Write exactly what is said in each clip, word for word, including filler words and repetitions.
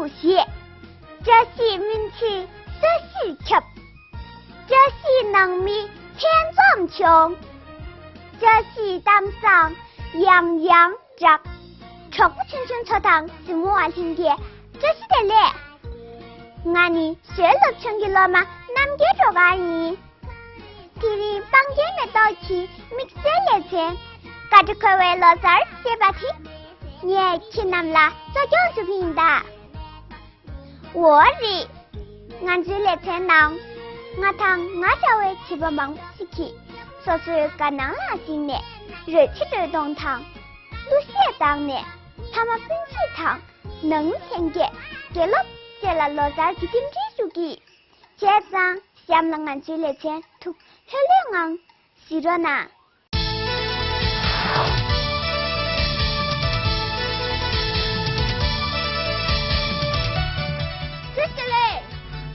བཞེས། བཀྲ་ཤིས་སྨིན་ཚིག་ས་གཞིར་ཁྱབ། བཀྲ་ཤིས་ནང་མི་ལྷན་འཛོམས་བྱུང་། བཀྲ་ཤིས་གཏམ་བཟང་ཡང་ཡང་གྲགས། གྲོགས་པོ་ཆུང་ཆུང་ཚོ་དང་གཟིགས་མོ་བ་ལྷན་རྒྱས་བཀྲ་ཤིས་བདེ་ལེགས། ང་ནི་ཞོལ་སློབ་ཆུང་གི་སློབ་མ་རྣམ་རྒྱལ་སྒྲོལ་དཀར་ཡིན། དེ་རིང་སྤང་རྒྱན་མེ་ཏོག་གི་དམིགས་བསལ་ལེ་ཚན། བཀའ་དྲིན་འཁོར་བའི་ལོ་གསར་ཞེས་པ་དེ། ངས་ཁྱེད་རྣམས་ལ་གཙོ་སྐྱོང་ཞུ་གི་ཡིན་ད། འོ་རེད། ང་ཚོའི་ལེ་ཚན་ནང་། ང་དང་ང་འདྲ་བའི་བྱིས་པ་མང་པོ་ཞིག་གིས་སོ་སོའི་དགའ་སྣང་ལ་གཞིགས་ནས་རོལ་ཆས་དཀྲོལ་གཏོང་དང་། གླུ་གཞས་བཏང་ནས་ཕ་མ་སྤུན་མཆེད་དང་ནང་མི་ལྷན་རྒྱས་དགེ་སློབ་བཅས་ལ་ལོ་གསར་གྱི་རྟེན་འབྲེལ་ཞུ་གི། བྱས་ཙང་གཤམ་ལ་ང་ཚོའི་ལེ་ཚན་ཐུགས་ལྷོད་ལྷོད་ངང་གཟིགས་རོགས་གནང་། བཀྲ་ཤིས་བདེ་ལེགས།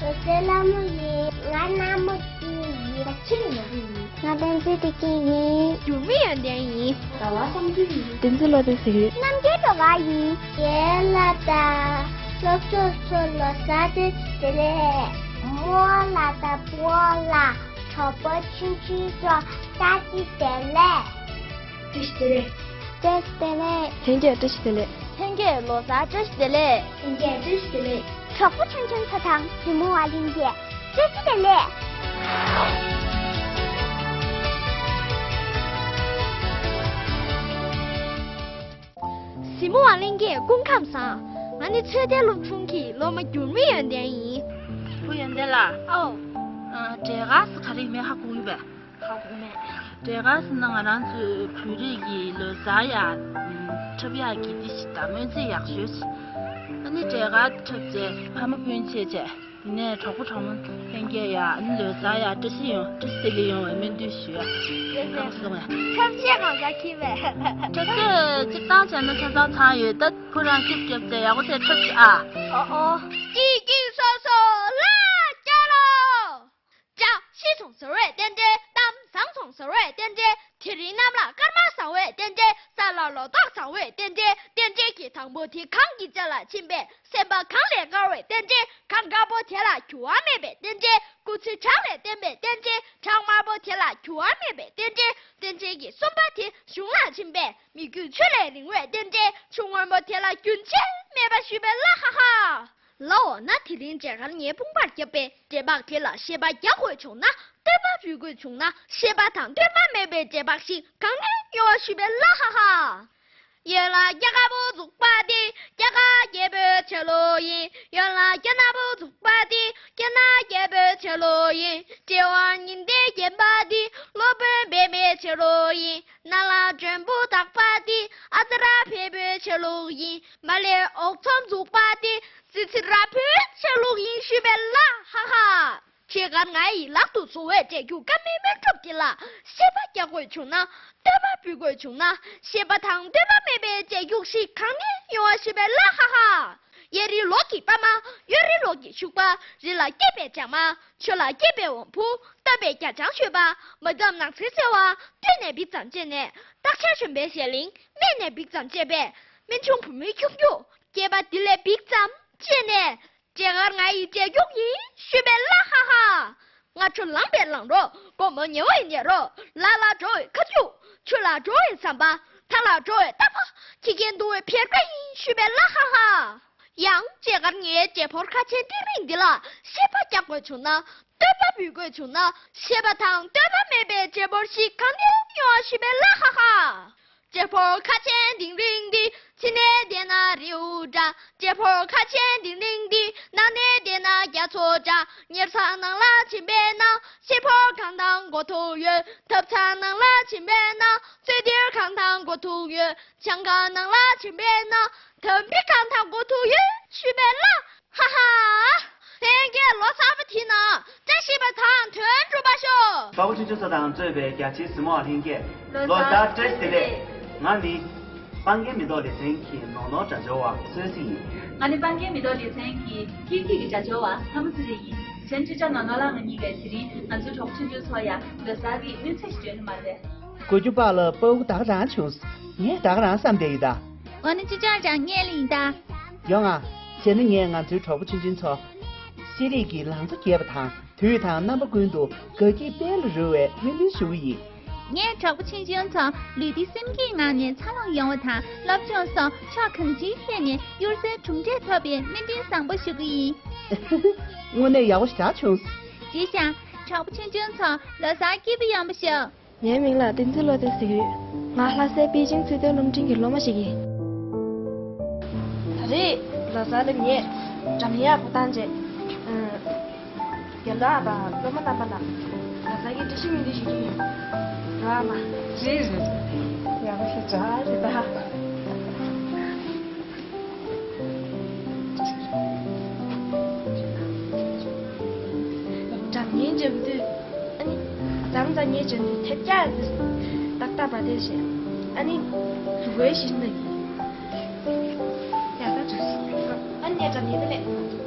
ང་ཚོའི་ལྷ་མོ་ཡིན། ང་ནག་མོ་ཏི་ཡིན། ང་ཆི་ལི་ནོར་བུ་ཡིན། ང་བསྟན་འཛིན་བདེ་སྐྱིད་ཡིན། འགྱུར་མེད་ཡོན་ཏན་ཡིན། ཟླ་བ་བསམ་འགྲུབ་ཡིན། བསྟན་འཛིན་བློ་བདེ་ཟེར་གྱི་ཡོད། རྣམ་རྒྱལ་སྒྲོལ་དཀར་ཡིན། རྒན་ལགས་དང་སློབ་གྲོགས་ཚོ་ལོ་གསར་བཀྲ་ཤིས་བདེ་ལེགས། རྨོ་ལགས་དང་སྤོ་ལགས། གྲོགས་པོ་ཆུང་ཆུང་ཚོ་བཀྲ་ཤིས་བདེ་ལེགས། བཀྲ་ཤིས་བདེ་ལེགས། བཀྲ་ཤིས་བདེ་ལེགས། ལྷན་རྒྱས་བཀྲ་ཤིས་བདེ་ལེགས། ལྷན་རྒྱས་ལོ་གསར་བཀྲ་ཤིས་བདེ་ལེགས། ལྷན་རྒྱས་བཀྲ་ཤིས་བདེ་ལེགས། གྲོགས་པོ་ཆུང་ཆུང་ཚོ་དང་གཟིགས་མོ་བ་ལྷན་རྒྱས་བཀྲ་ཤིས་བདེ་ལེགས། གཟིགས་མོ་བ་ལྷན་རྒྱས་སྐུ་ཁམས་བཟང་། ང་ནི་ཚོད་ལྟའི་སློབ་ཆུང་གི་སློབ་མ་འགྱུར་མེད་ཡོན་ཏན་ཡིན། བུ་ཡོན་ཏན་ལགས། ཨོ། ཨ། བྲེལ་དཀའ་ས་ག་རེ་མེད་ཧ་གོ་གི་པས། ཧ་གོ་མེད། བྲེལ་དཀའ་ཟེར་ན་ང་རང་ཚོའི་བོད་རིགས་ཀྱི་ལོ་གསར་ཡག་འཁྲབ་ཡག་གི་འདི་ཞིག་དང་སྨོན་ཚིག་ཡག་ཤོས་ཤིག་ཨ་ནི་བྲེལ་དཀའ་འཁྲབ་རྗེས་ཕ་མ་སྤུན་མཆེད་བཅས། དེ་ནས་གྲོགས་པོ་གྲོགས་མོ་ལྷན་རྒྱས་ཡ། ཨ་ནི་ལོ་གསར་ཡ་བཀྲ་ཤིས་ཡོང་། བཀྲ་ཤིས་བདེ་ལེགས་ཡོང་བའི་སྨོན་འདུན་ཞུ་ཡ། ལགས་སོ། ཁམས་ཤེས་གང་ཟག་ཁྱི་བས། ཁྱེད་ཚོས་སྤྱིར་བཏང་བྱས་ན་ཆ་ཚང་ཚང་ཡོད། ད་ཁོ་རང་སྐྱིད་སྐྱིད་བྱས་ཡག་པོ་བྱས་འཁྲབ་ཤིག་ཨ། ཨོ་ཨོ། སྐྱིད་སྐྱིད་སོ་སོ་ལ་སྐྱ་ལོ། བཀྲ་ཤིས་སོང་ཟེར་བའི་རྟེན་འབྲེལ། གཏམ་བཟང་སོང་ཟེར་བའི་རྟེན་འབྲེལ། དེ་རིང་གནམ་ལ་སྐར་མ་བཟང་བའི་རྟེན་འབྲེལ། ས་ལ་ལོ་ཏོག་བཟང་བའི་རྟེན་འབྲེལ། རྟེན་འབྲེལ་གྱི་དང་པོ་དེ་གངས་ཀྱི་བྱ་ལ་ཕྱིན་པས། སེམས་པ་གངས་ལས་དཀར་བའི་རྟེན་འབྲེལ། གངས་དཀར་པོ་དེ་ལ་འགྱུར་བ་མེད་པའི་རྟེན་འབྲེལ། སྐུ་ཚེ་བྲག་ལས་བརྟན་པའི་རྟེན་འབྲེལ། བྲག་དམར་པོ་དེ་ལ་འགྱུར་བ་མེད་པའི་རྟེན་འབྲེལ། རྟེན་འབྲེལ་གྱི་གསུམ་པ་དེ་གཞུང་ལ་ཕྱིན་པས། མི་རྒྱུད་ཆུ་ལས་རིང་བའི་རྟེན་འབྲེལ། ཆུ་སྔོན་པོ་དེ་ལ་རྒྱུན་ཆད་མེད་པ་ཞུས་པས་ལ་ཧ་ཧ། ལ་འོ་ན་དེ་རིང་འབྲས་དཀར་ངའི་དཔུང་པར་བརྒྱབ་པའི་འབྲས་ཕག་དེ་ལ་ཤེས་པ་རྒྱག་དགོས་བྱུང་ན། སྟོན་པ་འབུལ་དགོས་བྱུང་ན། ཤེས་པ་དང་སྟོན་པ་མེད་པའི་འབྲས་ཕག་ཞིག་གང་ནས་ཡོང་བ་ཞུས་པས་ལ་ཧ་ཧ། ཡོད་ལ་རྒྱལ་དཀར་པོ་འཛུགས་པ་དེ་རྒྱལ་ཁ་རྒྱལ་པོའི་ཆ་ལུགས་ཡིན། ཡོད་ལ་རྒྱ་ནག་པོ་འཛུགས་པ་དེ་རྒྱ་ནག་རྒྱལ་པོའི་ཆ་ལུགས་ཡིན། སྤྲེའུ་ཉི་ཟླའི་རྒྱན་པ་དེ་སློབ་དཔོན་པདྨའི་ཆ་ལུགས་ཡིན། ནཱ་ལ་བྱོན་པོ་དག་པ་དེ་ཨ་ཙ་ར་འཕེལ་པོའི་ཆ་ལུགས་ཡིན། མ་ལེ་ཨོག་ཚོམ་འཛུགས་པ་དེ་ཙི་ཙི་ར་ཕོའི་ཆ་ལུགས་ཡིན་ཞུས་པས་ལ་ཧ་ཧ། འབྲས་དཀར་ང་ཡི་ལག་ཏུ་བཟུང་བའི་འབྲས་རྒྱུག་ཀ་མེད་སྨན་སྒྲུབ་འདི་ལ་ཤེས་པ་རྒྱག་དགོས་བྱུང་ན། སྟོན་པ་འབུལ་དགོས་བྱུང་ན། ཤེས་པ་དང་སྟོན་པ་མེད་པའི་འབྲས་རྒྱུག་ཞིག་གང་ནས་ཡོང་བ་ཞུས་པས་ལ་ཧ་ཧ། གཡས་རིའི་ལོགས་ཀྱི་པདྨ། གཡོན་རིའི་ལོགས་ཀྱི་ཤུག་པ། རི་ལ་སྐྱེས་པའི་བྱང་མ། ཆུ་ལ་སྐྱེས་པའི་འོམ་བུ། སྟོན་པའི་རྒྱ་ལྕང་ཞོལ་པ། མ་འདམ་ནགས་ཚལ་སེར་བ། སྟོད་ནས་འབིགས་ཙམ་བཅད་ནས། སྟག་ཤར་གཞོན་པའི་ཞལ་གླིང་། སྨད་ནས་འབིགས་ཙམ་བཅད་པའི། སྨན་ཆུང་བུ་མོའི་ཁྱུག་ཁྱུག་སྐྱེས་པ་འདི་ལས་འབིགས་ཙམ་བཅད་ནས། འབྲས་དཀར་ང་ཡི་འབྲས་རྒྱུག་ཡིན་ཞུས་པས་ལ་ཧ་ཧ། སྔ་དྲོ་ལངས་པའི་ལངས་རོགས། དགོང་མོ་ཉལ་བའི་ཉལ་རོགས། ལ་ལ་འགྲོ་བའི་ཁ་ཆུ། ཆུ་ལ་འགྲོ་བའི་ཟམ་པ། ཐང་ལ་འགྲོ་བའི་རྟ་ཕོ། ཁྱི་རྒན་འདུ་བའི་ཕེར་པ་ཡིན་ཞུས་པས་ལ་ཧ་ཧ། ཡང་འབྲས་དཀར་ངའི་འབྲས་ཕོར་ཁ་ཆེ་ཏིང་རིང་འདི་ལ་ཤེས་པ་རྒྱག་དགོས་བྱུང་ན། སྟོན་པ་འབུལ་དགོས་བྱུང་ན། ཤེས་པ་དང་སྟོན་པ་མེད་པའི་འབྲས་ཕོར་ཞིག་གང་ནས་ཡོང་བ་ཞུས་པས་ལ་ཧ་ཧ། འབྲས་ཕོར་ཁ་ཆེ་ཏིང་རིང་འདི། ཕྱི་ནས་བལྟས་ན་རི་བོ་འདྲ། འབྲས་ཕོར་ཁ་ཆེ་ཏིང་རིང་འདི། ནང་ནས་བལྟས་ན་རྒྱ་མཚོ་འདྲ། ཉལ་ཚང་ནང་ལ་ཕྱིན་པས་ན། ཤེལ་ཕོར་གང་དང་མགོ་ཐུག་ཡོད། ཐབ་ཚང་ནང་ལ་ཕྱིན་པས་ན། ཚོད་ལྡེར་གང་དང་མགོ་ཐུག་ཡོད། ཆང་ཁང་ནང་ལ་ཕྱིན་པས་ན། དམ་བི་གང་དང་མགོ་ཐུག་ཡོད་ཞུས་པས་ལ། ཧ་ཧ། ལྷན་རྒྱས་ལོ་གསར་པ་དེའི་ནང་བཀྲ་ཤིས་པ་དང་དོན་འགྲུབ་པ་ཤོག་དཔའ་བོ་ཆུང་ཆུང་ཚོ་དང་གཙོས་པའི་རྒྱ་ཆེའི་གཟིགས་མོ་བ་ལྷན་རྒྱས། ལོ་གསར་བཀྲ་ཤིས་བདེ་ལེགས། ང་ནི་སྤང་རྒྱན་མེ་ཏོག་ལེ་ཚན་གྱི་ནོར་ནོར་སྒྲ་སྦྱོར་བ་བསོད་ནམས་ཡིན། ང་ནི་སྤང་རྒྱན་མེ་ཏོག་ལེ་ཚན་གྱི་ཀི་ཀི་གི་སྒྲ་སྦྱོར་བ་ལྷ་མོ་ཚེ་རིང་ཡིན། གཞན་ཅི་བྱ་ནོར་ནོར་ལགས་ང་གཉིས་ཀས་དེ་རིང་ང་ཚོའི་གྲོགས་ཆུང་ཆུང་ཚོ་ཡ་ལོ་གསར་གྱི་སྨོན་ཚིག་ཞིག་བརྗོད་ནི་མ་རེད། གོ་རྒྱུ་པ་ལ་དཔའ་བོ་ད་ག་རང་བྱུང་། ངས་ད་ག་རང་བསམ་བསྡད་ཡིན་ད། འོ་ན་ཅི་ཅང་ཅང་ངས་ལིང་ད། ཡོང་ང་། དེ་ནི་ངས་ང་ཚོའི་གྲོགས་པོ་ཆུང་ཆུང་ཚོ་ཤེས་རིག་གི་ལང་ཚོ་རྒྱས་པ་དང་དུས་དང་རྣམ་པ་ཀུན་ཏུ་དགའ་སྐྱིད་དཔལ་ལ་རོལ་བའི་སྨོན་འདུན་ཞུ་གི་ཡིན། ངས་གྲོགས་པོ་ཆུང་ཆུང་ཚོ་ལུས་བདེ་སེམས་སྐྱིད་ངང་ནས་འཚར་ལོངས་ཡོང་བ་དང་སློབ་སྦྱོང་སོགས་ཕྱོགས་གང་ཅིའི་ཐད་ནས་གཡུར་ཟའི་གྲུབ་འབྲས་ཐོབ་པའི་སྨོན་འདུན་བཟང་པོ་ཞུ་གི་ཡིན། དངོས་གནས་ཡག་པོ་ཞེ་དྲག་བྱུང་། བྱས་ཙང་གྲོགས་པོ་ཆུང་ཆུང་ཚོ་ལོ་གསར་སྐྱིད་པོ་ཡོང་བ་ཤོག་ངའི་མིང་ལ་བསྟན་འཛིན་བློ་བདེ་ཟེར་གྱི་ཡོད། ང་ལྷ་སའི་པེ་ཅིང་ཚུལ་ལྡན་སློབ་འབྲིང་གི་སློབ་མ་ཞིག་ཡིན། ད་རེས་ལོ་གསར་ལ་ངས་འགྲམ་ཡག་པོ་བཏང་རྗེས། རྒན་ལགས་དང་སློབ་མ་རྣམ་པ་ལ་ལོ་གསར་གྱི་བཀྲ་ཤིས་སྨོན་འདུན་ཞུ་རྒྱུ་ཡིན། རེད་བ། རེད་རེད། ཡག་པོ་ཞེ་དྲག་རེད་ད། སྒྲ་སྙན་འཇམ་དུས། ཨ་ནི། ལམ་དང་ཉེ་བྱོན་དུས་ཐེབས་རྒྱག་ཏག་ཏག་བ་དེ་བྱས། ཨ་ནི། ལུག་པའི་བཞིན་དུ་ཡིན། ཡ་ད་འགྲོ་ཞིག་ཨ་ནི་སྒྲ་སྙན་དེ་ལས།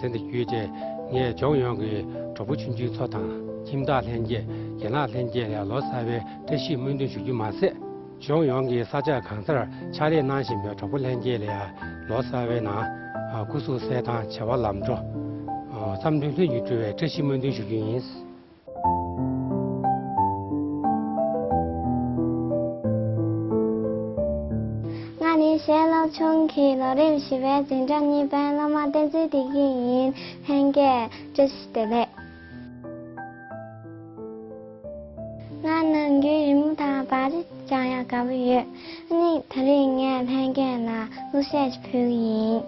དེ་འདི་བརྒྱུད་དེ་ངས་ལྗོངས་ཡོངས་ཀྱི་གྲོགས་པོ་ཆུང་ཆུང་ཚོ་དང་ཁྱིམ་བདག་ལྷན་རྒྱས། རྒན་ལགས་ལྷན་རྒྱས་ལ་ལོ་གསར་བའི་བཀྲ་ཤིས་སྨོན་འདུན་ཞུ་རྒྱུ་མ་ཟད། ལྗོངས་ཡོངས་ཀྱི་ས་ཆ་གང་སར་ཕྱག་ལས་གནང་བཞིན་པའི་གྲོགས་པོ་ལྷན་རྒྱས་ལ་ཡང་ལོ་གསར་བའི་ནང་སྐུ་གཟུགས་གསལ་ཐང་། བྱ་བ་ལམ་འགྲོ། བསམ་དོན་ལྷུན་གྱིས་འགྲུབ་པའི་བཀྲ་ཤིས་སྨོན་འདུན་ཞུ་རྒྱུ་ཡིན། ང་ནི་ཞལ་སློབ་ཆུང་གི་ལོ་རིམ་བཞི་པའི་འཛིན་གྲྭ་གཉིས་པའི་སློབ་མ་བསྟན་འཛིན་བདེ་སྐྱིད་ཡིན། ལྷན་རྒྱས་བཀྲ་ཤིས་བདེ་ལེགས། ང་ནམ་རྒྱུན་རི་མོ་དང་པར་རིས་སྦྱང་ཡག་དགའ་པོ་ཡོད། ཨ་ནི་དེ་རིང་ངས་ལྷན་རྒྱས་ལ་གླུ་གཞས་ཤིག་ཕུལ་གྱི་ཡིན།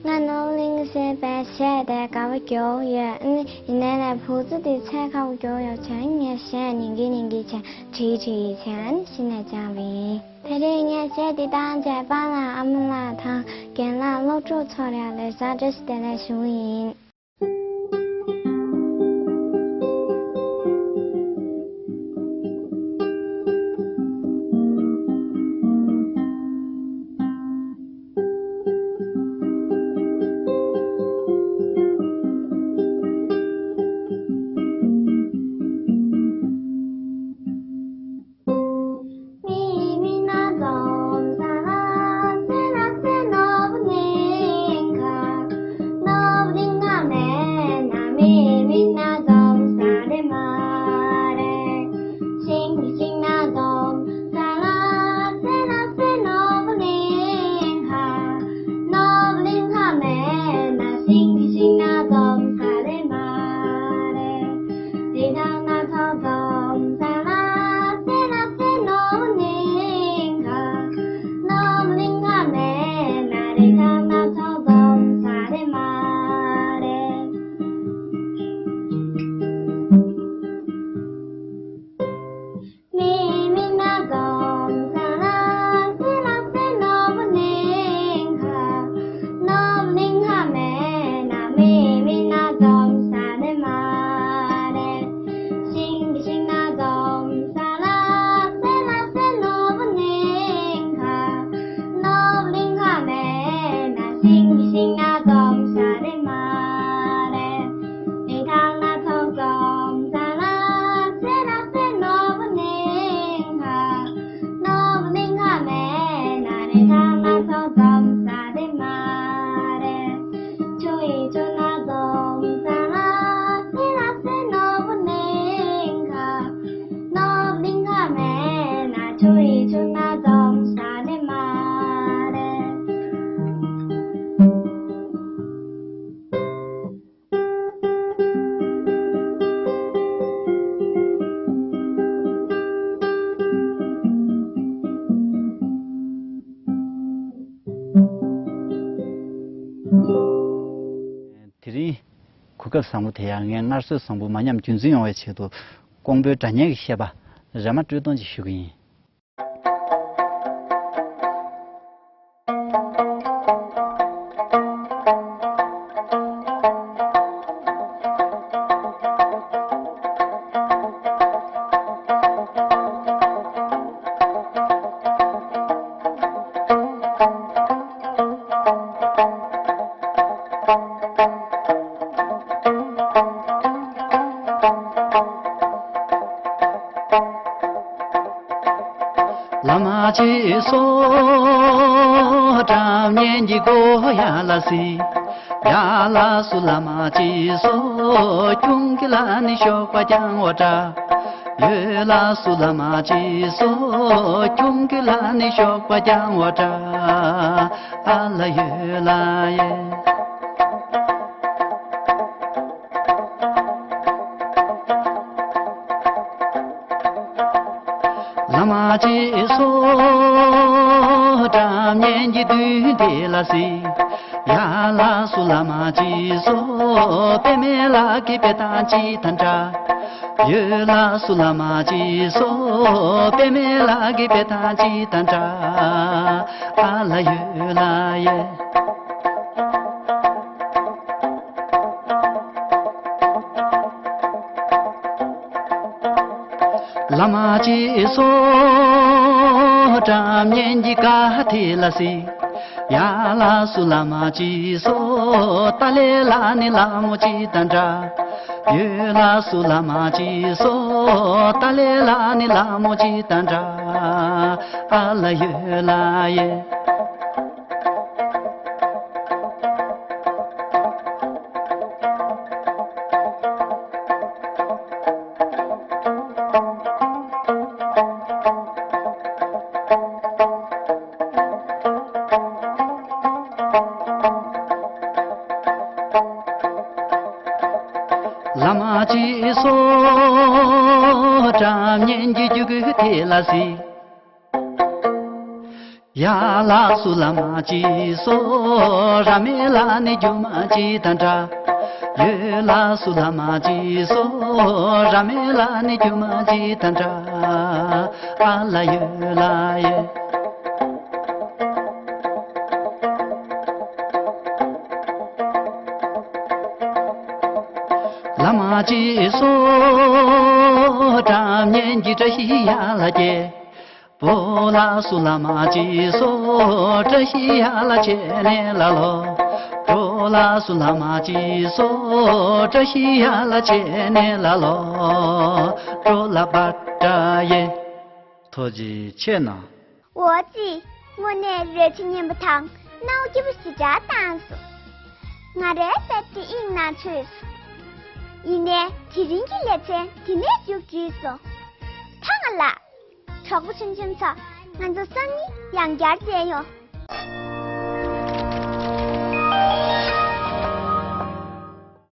ང་ནོར་བུ་གླིང་ག་ཞེས་པའི་གཞས་དེ་དགའ་པོ་ཡོད། ཨ་ནི་ཡིན་ནའི་ལས་བོད་ཚིག་དེ་ཚད་ཁག་པོ་ཡོད་ཙང་ངས་གཞས་ཉན་གྱིན་ཉན་གྱིན་བྱས་བྲིས་བྲིས་བྱས། ཨ་ནི་གཞི་ནས་སྦྱངས་པ་ཡིན། དེ་རིང་ངས་གཞས་འདི་བཏང་རྗེས་པཱ་ལགས་ཨ་མ་ལགས་དང་རྒན་ལགས་སློབ་གྲོགས་ཚོར་ཡང་ལོ་གསར་བཀྲ་ཤིས་བདེ་ལེགས་ཞུ་གི་ཡིན། དེ་རིང་གོ་སྐབས་བཟང་པོ་དེ་ཡང་ངས་སྔར་སྲོལ་བཟང་པོ་མ་ཉམས་རྒྱུན་འཛིན་ཡོང་བའི་ཆེད་དུ་ཀོང་པོའི་སྒྲ་སྙན་གྱི་བཤད་པ་རེ་མ་དཀྲོལ་གཏོང་ཅིག་ཞུ་གི་ཡིན། བླ་མ་མཆོད་གསོལ་སྒྲ་སྙན་གྱི་སྒོ་ཡར་ལ་གཟིགས། ཡར་ལ་སོ་བླ་མ་མཆོད་གསོལ། ཁྱུང་གི་ལ་ནི་གཤོག་པ་རྐྱང་བ་འདྲ། ཡོད་ལ་སོ་བླ་མ་མཆོད་གསོལ། ཁྱུང་གི་ལ་ནི་གཤོག་པ་རྐྱང་བ་འདྲ། ཨ་ལ་ཡོད་ལ་ཡེ། བླ་མ་མཆོད་གསོལ་སྒྲ་སྙན་གྱི་མདུན་དེ་ལ་གཟིགས། ཡར་ལ་སོ་བླ་མ་མཆོད་གསོལ། པདྨའི་ལགས་ཀྱི་དཔེ་དང་གཅིག་དང་འདྲ། ཡོད་ལ་སོ་བླ་མ་མཆོད་གསོལ། པདྨའི་ལགས་ཀྱི་དཔེ་དང་གཅིག་དང་འདྲ། ཨ་ལ་ཡོད་ལ་ཡེ། བླ་མ་མཆོད་གསོལ་སྒྲ་སྙན་གྱི་ཀ་དེ་ལ་གཟིགས། ཡ་ལགས་སོ་བླ་མ་གཅིག་སོ། ཏཱ་ལའི་བླ་ནི་ལྷ་མོ་གཅིག་དང་འདྲ། ཡོད་ལགས་སོ་བླ་མ་གཅིག་སོ། ཏཱ་ལའི་བླ་ནི་ལྷ་མོ་གཅིག་དང་འདྲ། ཨ་ལ་ཡོད་ལ་ཡེ། བླ་མ་གཅིག་སོ། སྒྲ་སྙན་གྱི་རྒྱུད་སྐུད་དེ་ལ་གཟིགས། ཡ་ལགས་སོ་བླ་མ་གཅིག་སོ། ར་མེ་ལ་ནི་སྒྱུ་མ་གཅིག་དང་འདྲ། ཡོད་ལགས་སོ་བླ་མ་གཅིག་སོ། ར་མེ་ལ་ནི་སྒྱུ་མ་གཅིག་དང་འདྲ། ཨ་ལ་ཡོད་ལ་ཡེ། བླ་མ་གཅིག་སོ། སྒྲ་སྙན་གྱི་བཀྲ་ཤིས་ཡར་ལ་རྒྱས། འགྲོ་ལགས་སོ་བླ་མ་གཅིག་སོ། བཀྲ་ཤིས་ཡར་ལ་རྒྱས་ནས་ལ་ལོ། འགྲོ་ལགས་སོ་བླ་མ་གཅིག་སོ། བཀྲ་ཤིས་ཡར་ལ་རྒྱས་ནས་ལ་ལོ། འགྲོ་ལ་བ་ཏྲ་ཡེ། ཐུགས་རྗེ་ཆེ་གནང་། འོ་ཙི། དངོས་གནས་རོལ་ཆ་སྙན་པོ་དང་རྣ་བ་སྐྱིད་པོ་ཞེ་དྲག་བཏང་སོང་། ང་རའི་དཔེ་དེ་དབྱིངས་ན་ཚུད་སོང་། ཡིན་ནའི་དེ་རིང་གི་ལེ་ཚན་འདི་ནས་མཇུག་བསྒྲིལ་སོང་། ཐང་ང་ལགས། གྲོགས་པོ་ཆུང་ཆུང་ཚོ། ང་ཚོ་སང་ཉིན་ཡང་བསྐྱར་མཇལ་ཡོང་།